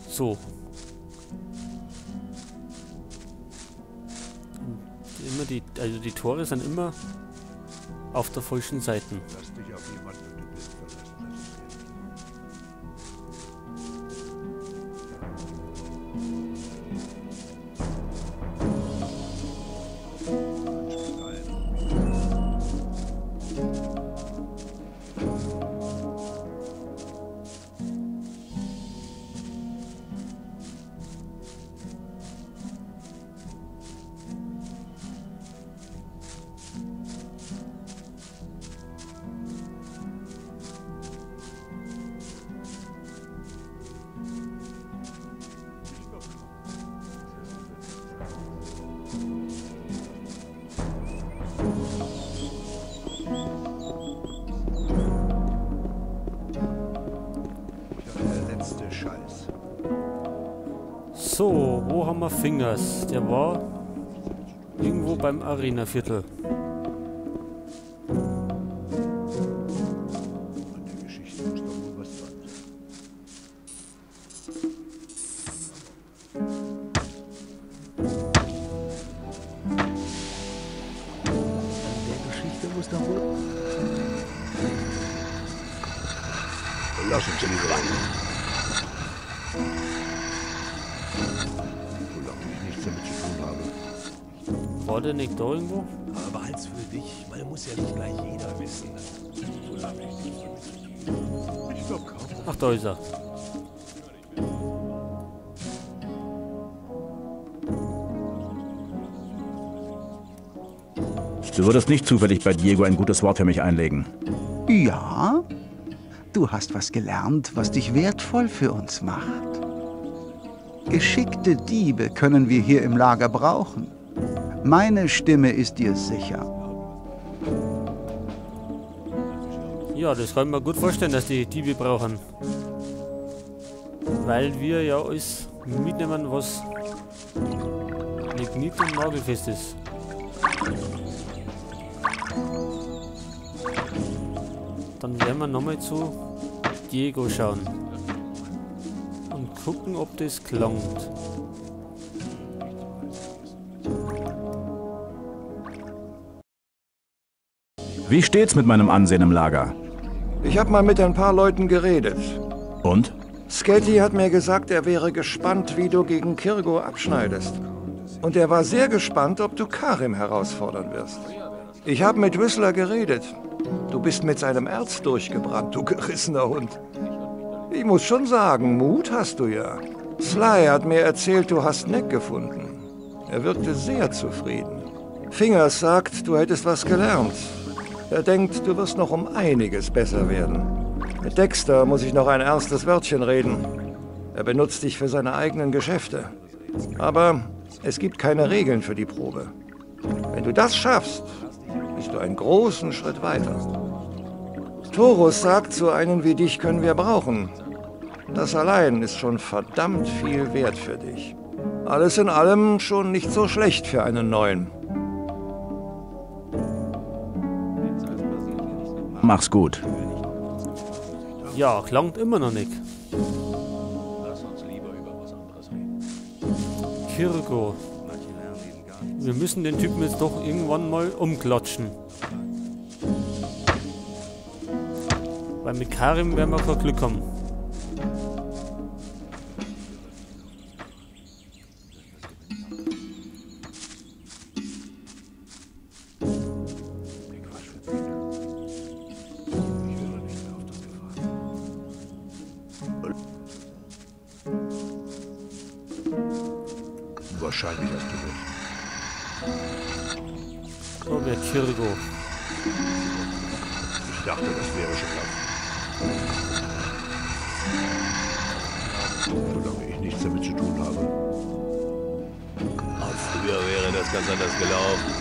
So. Immer die, also die Tore sind immer auf der falschen Seite. Lass dich auf jemanden, du bist verlassen, das ist ehrlich. So, wo haben wir Fingers? Der war irgendwo beim Arena-Viertel. An der Geschichte muss doch wohl was dran sein. An der Geschichte muss doch wohl... Lass uns lieber reden. Solange ich nichts damit zu tun habe. War der nicht da irgendwo? Aber behalt's für dich, weil muss ja nicht gleich jeder wissen. Solange ich nichts damit zu tun habe. Ich glaub kaum. Ach, da ist er. Du würdest nicht zufällig bei Diego ein gutes Wort für mich einlegen. Ja? Du hast was gelernt, was dich wertvoll für uns macht. Geschickte Diebe können wir hier im Lager brauchen. Meine Stimme ist dir sicher. Ja, das kann ich mir gut vorstellen, dass die Diebe brauchen. Weil wir ja alles mitnehmen, was nicht nied- und nagelfest ist. Dann werden wir nochmal zu Diego schauen. Und gucken, ob das klangt. Wie steht's mit meinem Ansehen im Lager? Ich hab mal mit ein paar Leuten geredet. Und? Sketty hat mir gesagt, er wäre gespannt, wie du gegen Kirgo abschneidest. Und er war sehr gespannt, ob du Karim herausfordern wirst. Ich hab mit Whistler geredet. Du bist mit seinem Erz durchgebrannt, du gerissener Hund. Ich muss schon sagen, Mut hast du ja. Sly hat mir erzählt, du hast Neck gefunden. Er wirkte sehr zufrieden. Fingers sagt, du hättest was gelernt. Er denkt, du wirst noch um einiges besser werden. Mit Dexter muss ich noch ein ernstes Wörtchen reden. Er benutzt dich für seine eigenen Geschäfte. Aber es gibt keine Regeln für die Probe. Wenn du das schaffst, bist du einen großen Schritt weiter. Thorus sagt, so einen wie dich können wir brauchen. Das allein ist schon verdammt viel wert für dich. Alles in allem schon nicht so schlecht für einen neuen. Mach's gut. Ja, klangt immer noch nicht. Lass uns lieber über was anderes reden. Kirgo. Wir müssen den Typen jetzt doch irgendwann mal umklatschen. Weil mit Karim werden wir kein Glück haben. Wahrscheinlich hast du recht. So, wer Kirgo. Ich dachte, das wäre schon lang. Solange ich nichts damit zu tun habe. Auch früher wäre das ganz anders gelaufen.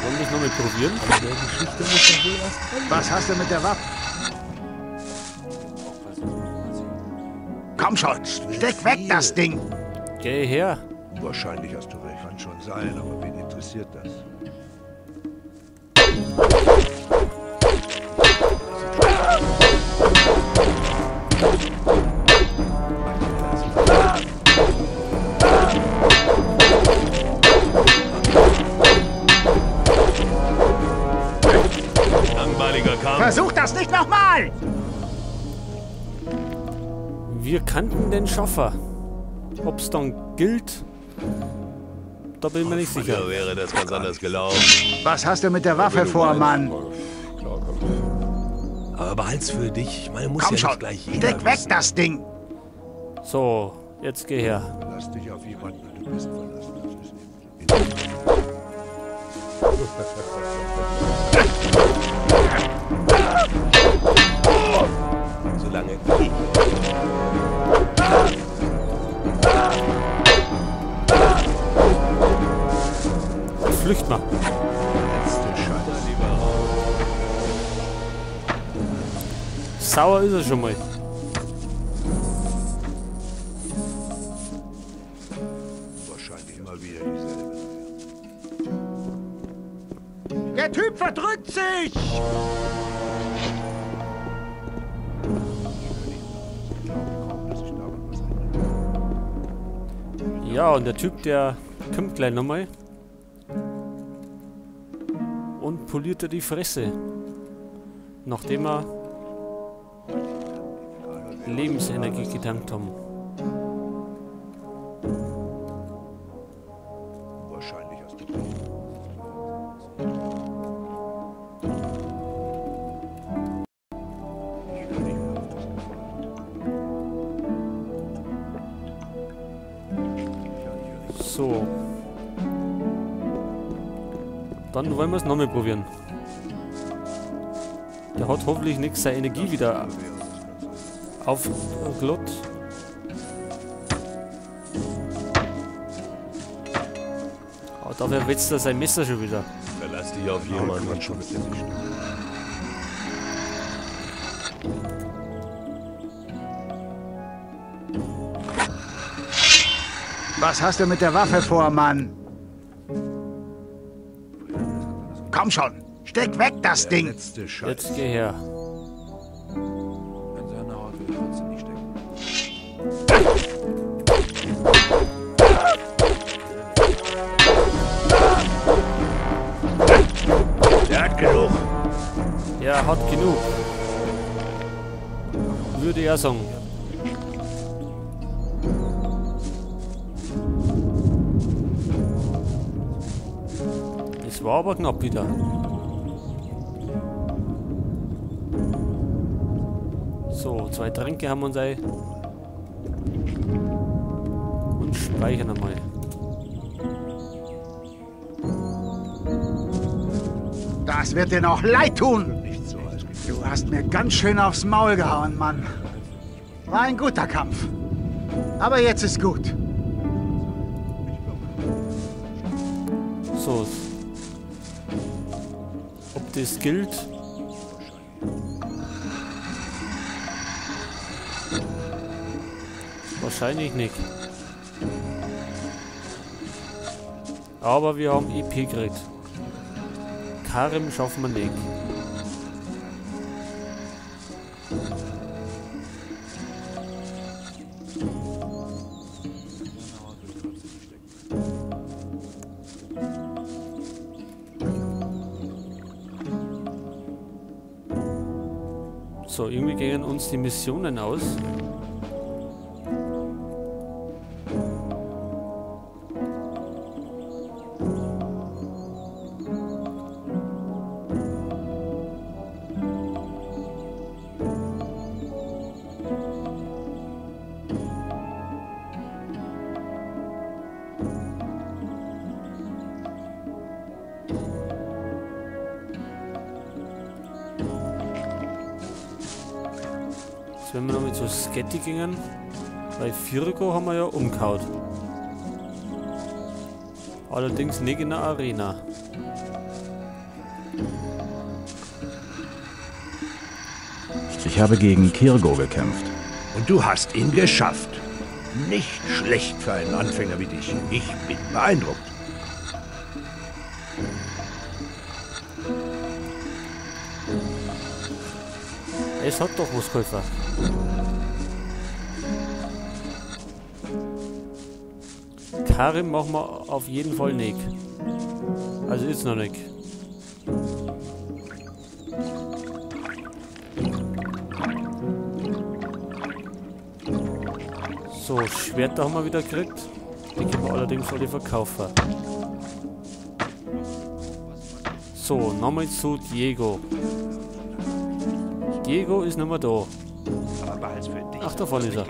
Wollen wir es nochmal probieren? An der Geschichte muss doch wohl was dran. Was hast du mit der Waffe? Komm schon, steck weg das Ding! Geh her! Wahrscheinlich hast du recht. Kann schon sein, aber wen interessiert das? Langweiliger Kampf. Versuch das nicht nochmal! Wir kannten den Schaffer. Ob's dann gilt, da bin ich mir nicht sicher. Früher wäre das ganz anders gelaufen. Was hast du mit der Waffe vor, Mann? Aber behalt's für dich. Ich meine, muss Komm ja schon, nicht gleich jeder steck weg wissen. das Ding! So, jetzt geh her. Lass dich auf jemanden und du bist verlassen. Das ist eben. Solange ich. Flücht mal. Letzte Scheiße. Sauer ist er schon mal. Wahrscheinlich immer wieder dieselbe. Der Typ verdrückt sich! Ich glaube kaum, dass sich daran was ändert. Ja, und der Typ, der kommt gleich nochmal. Und poliert er die Fresse. Nachdem er Lebensenergie getankt haben. Wahrscheinlich hast du recht. Ich höre nicht mehr auf das Gefragte. So. Dann wollen wir es nochmal probieren. Der hat hoffentlich nichts seine Energie wieder aufgelott. Aber dafür wetzt er sein Messer schon wieder. Verlass dich auf jemanden. Kann schon mit der Stimme. Was hast du mit der Waffe vor, Mann? Komm schon, steck weg das Ding! Letzte Scheiße. Jetzt geh her. In seiner Haut will ich trotzdem nicht stecken. Der hat genug. Ja, hat genug. Würde er sagen. Es war aber knapp wieder. So, 2 Tränke haben wir uns ein. Und speichern einmal. Das wird dir noch leid tun! Nicht so heiß. Du hast mir ganz schön aufs Maul gehauen, Mann. War ein guter Kampf. Aber jetzt ist gut. So. Ob das gilt? Wahrscheinlich nicht. Aber wir haben EP gekriegt. Karim schaffen wir nicht. So, irgendwie gehen uns die Missionen aus. Wenn wir nochmal zu Sketti gingen, weil Firgo haben wir ja umgehauen. Allerdings nicht in der Arena. Ich habe gegen Kirgo gekämpft. Und du hast ihn geschafft. Nicht schlecht für einen Anfänger wie dich. Ich bin beeindruckt. Es hat doch was geholfen. Karim machen wir auf jeden Fall nicht. Also ist noch nicht. So, Schwerter haben wir wieder gekriegt. Die können wir allerdings alle verkaufen. So, nochmal zu Diego. Diego ist nicht mehr da. Ach, da vorne ist er.